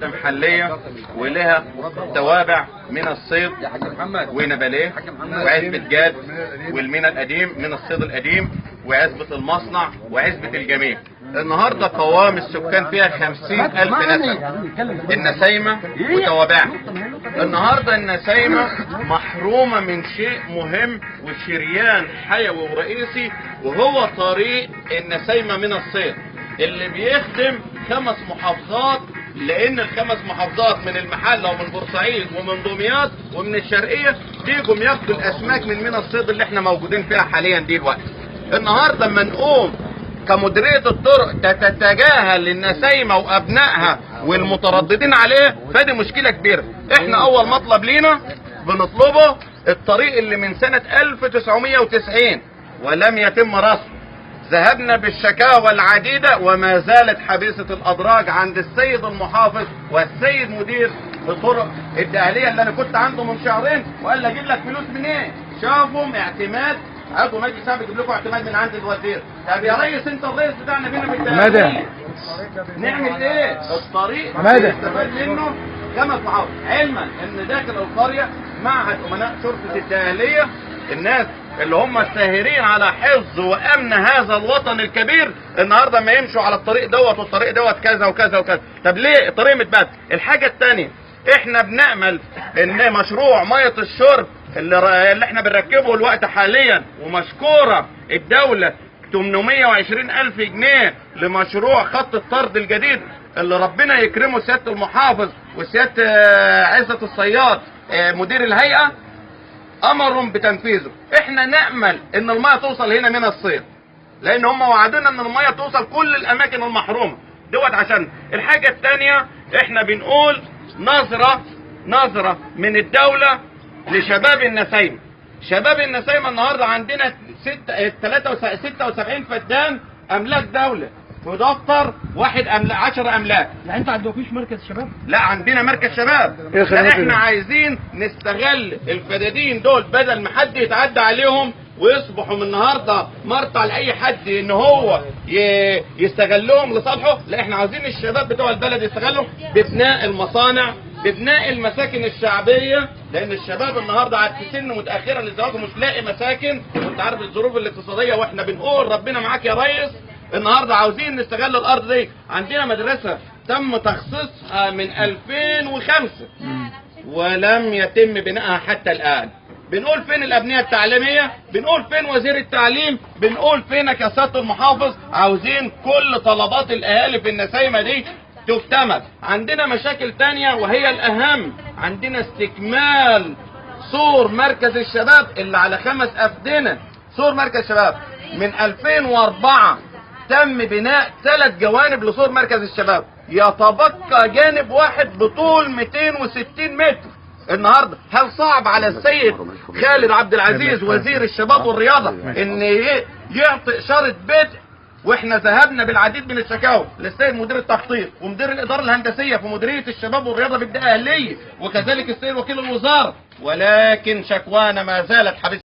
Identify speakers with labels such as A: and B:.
A: وحدة محلية ولها توابع من الصيد ونباليه وعزبة جاد والمينا القديم من الصيد القديم وعزبة المصنع وعزبة الجميل. النهارده قوام السكان فيها 50,000 نسمة، النسايمة وتوابعها. النهارده النسايمة محرومة من شيء مهم وشريان حيوي ورئيسي، وهو طريق النسايمة من الصيد اللي بيخدم 5 محافظات، لان الخمس محافظات من المحلة ومن بورسعيد ومن دمياط ومن الشرقية بيجوا ياخدوا الاسماك من مينا الصيد اللي احنا موجودين فيها حاليا دي الوقت. النهارده اما نقوم كمديريه الطرق تتجاهل النسايمه وابنائها والمترددين عليه، فدي مشكلة كبيرة. احنا اول مطلب لينا بنطلبه الطريق اللي من سنة 1990 ولم يتم رصده. ذهبنا بالشكاوى العديدة وما زالت حبيسة الأدراج عند السيد المحافظ والسيد مدير الطرق الدقهلية اللي أنا كنت عنده من شهرين وقال لي أجيب لك فلوس منين؟ شافهم اعتماد، عضو مجلس شعب يجيب لكم اعتماد من عند الوزير. طب يا ريس أنت الرئيس بتاعنا فينا في الدقهلية، نعمل إيه؟ الطريق نستفاد منه 5 محافظات، علما إن داخل القرية معهد أمناء شرطة الدقهلية، الناس اللي هم الساهرين على حفظ وامن هذا الوطن الكبير، النهارده ما يمشوا على الطريق دوت والطريق دوت كذا وكذا وكذا. طب ليه الطريق متبهدل؟ الحاجة الثانية، احنا بنامل ان مشروع مية الشرب اللي احنا بنركبه الوقت حاليا، ومشكوره الدولة 820,000 جنيه لمشروع خط الطرد الجديد اللي ربنا يكرمه سيادة المحافظ وسياده عزت الصياد مدير الهيئة امرهم بتنفيذه. احنا نأمل ان المية توصل هنا من الصيد، لان هم وعدونا ان المية توصل كل الاماكن المحرومه دوت. عشان الحاجة الثانية، احنا بنقول نظره من الدولة لشباب النسايمه. شباب النسايمه النهارده عندنا 76 فدان املاك دولة في دفتر واحد، 10 املاك.
B: يعني انت عندكوش مركز شباب؟
A: لا، عندنا مركز شباب. لا، احنا عايزين نستغل الفدادين دول بدل ما حد يتعدى عليهم ويصبحوا من النهارده مرتع لاي حد ان هو يستغلهم لصالحه. لا، احنا عايزين الشباب بتوع البلد يستغلوا ببناء المصانع، ببناء المساكن الشعبية، لان الشباب النهارده قاعد في سن متاخرة للزواج ومش لاقي مساكن، وانت عارف الظروف الاقتصادية، واحنا بنقول ربنا معاك يا ريس. النهارده عاوزين نستغل الارض دي. عندنا مدرسه تم تخصيصها من 2005 ولم يتم بنائها حتى الان. بنقول فين الابنية التعليمية؟ بنقول فين وزير التعليم؟ بنقول فينك يا سيادة المحافظ؟ عاوزين كل طلبات الاهالي في النسايمه دي تكتمل. عندنا مشاكل تانية وهي الاهم، عندنا استكمال سور مركز الشباب اللي على 5 افدنه. سور مركز الشباب من 2004 تم بناء 3 جوانب لسور مركز الشباب، يتبقى جانب واحد بطول 260 متر. النهارده هل صعب على السيد خالد عبد العزيز وزير الشباب والرياضة ان يعطي اشارة بدء؟ واحنا ذهبنا بالعديد من الشكاوى للسيد مدير التخطيط ومدير الادارة الهندسية في مديرية الشباب والرياضة بالدقهليه، وكذلك السيد وكيل الوزارة، ولكن شكوانا ما زالت حبيسة.